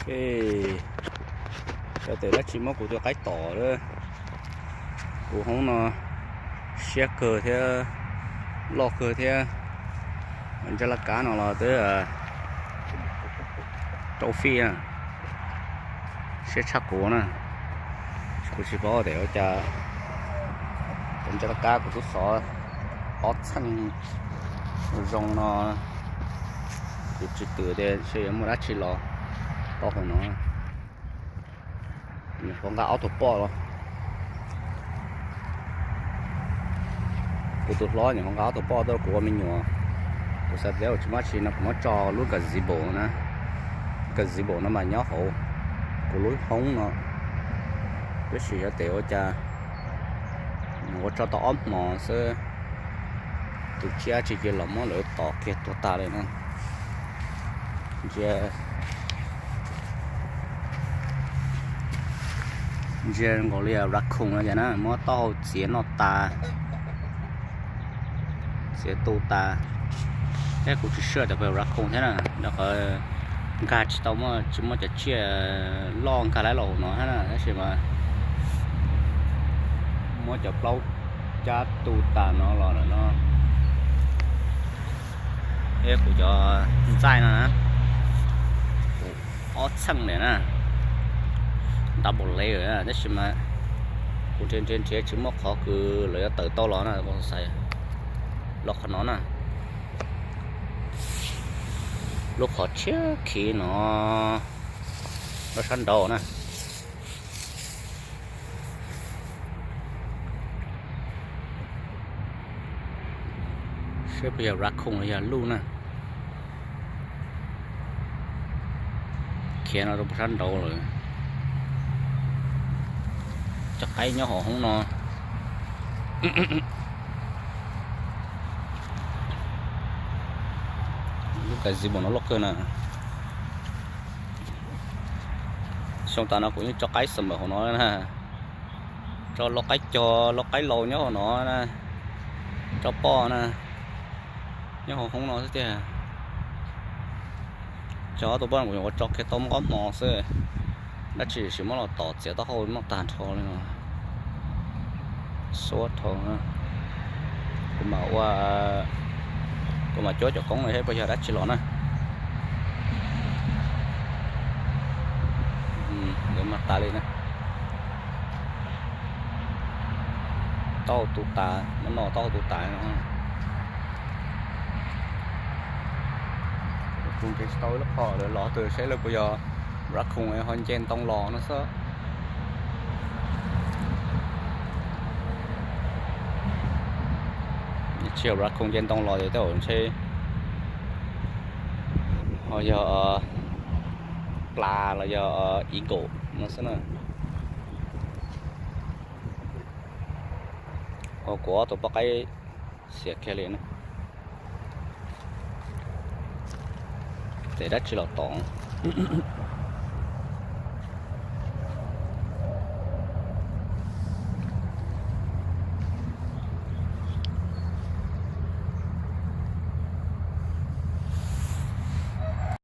Cov tes dab tsi muab kuv tus qaib tom lawm. Kuv hoob no siab kawg thiab loj kawg thiab. Ntsa laj kab no los twb rau fij na, siab tshaj kuv na. Kuv tsis paub tias ua cas tus ntsa laj kab kuv twb xov ob txheej zoo no, kuv tsis twm tias ntshe yuav muaj dab tsi los tau hauv no. Nyuam qhuav nqa ob tug poj los, kuv tus hlob nyuam qhuav nqa ob tug poj tuaj rau kuv ua me nyuam. Kuv xav tias tsis muaj dab tsi no kuv muab tso lub gazebo na. Gazebo no mas nyob hauv kuv lub hoob no, tab sis xyov tes ua cas nyuam qhuav tso tau ob hmos xwb, tus tsiaj dab tsi cia los muab lawv tom kiag tuag tas li na. Ntsia, ntsia nkaus li raccoon no ces na muab taub hau txiav noj tas, txiav tu tas. Thiab kuv tsis sure tias puas yog raccoon thiab na, rau qhov nkag tsis tau, tsis muaj cov tsiaj loj nkag laib los hauv no thiab na, tab sis mas muab cov plaub cab tu tas no los lawm no. Thiab kuv cov ntxaij no na, kuv ob txheej lawm na, double layer na, tab sis mas kuv nrhiav nrhiav nrhiav tsis muaj qhov kws lawv yuav tawm tau los na, kuv xav los qhov no na. Lub qhov tshiab khiv no, lub sab nraud na. Saib puas yog raccoon los yog luj na. Khiav no rau puag sab nraud lawm. Cov qaib nyob hauv hoob no. Lub gazebo no loj kawg na. Xyoo tas no kuv yeej tso qaib summer hauv no na. Tso lau qaib cog, lau qaib laus nyob hauv no na. Tso poj na, nyob hauv hoob no xwb tiag. Cog ob tug poj no kuv nyuam qhuav tso kiag tau muaj ob hmo xwb, dab tsi tsis muab los tom txiav taub hau noj tag nrho li no. Suab dhau na. Kuv mam ua, kuv mam cuab cov koob no saib puas yog dab tsi los na. Lawv mas tas li na. Taub hau tu tas, no no taub hau tu tas no. Kuv nrhiav tsis tau ib lub qhov lawv los twg, saib lawv puas yog raccoon ho nce ntoo los no xwb. Tsis yog raccoon nce ntoo los ces tej zaum ntshe ho yog plas los yog eagle no xwb na. Kuv ob tug poj qaib xiam kiag li na. Tes dab tsi los tom.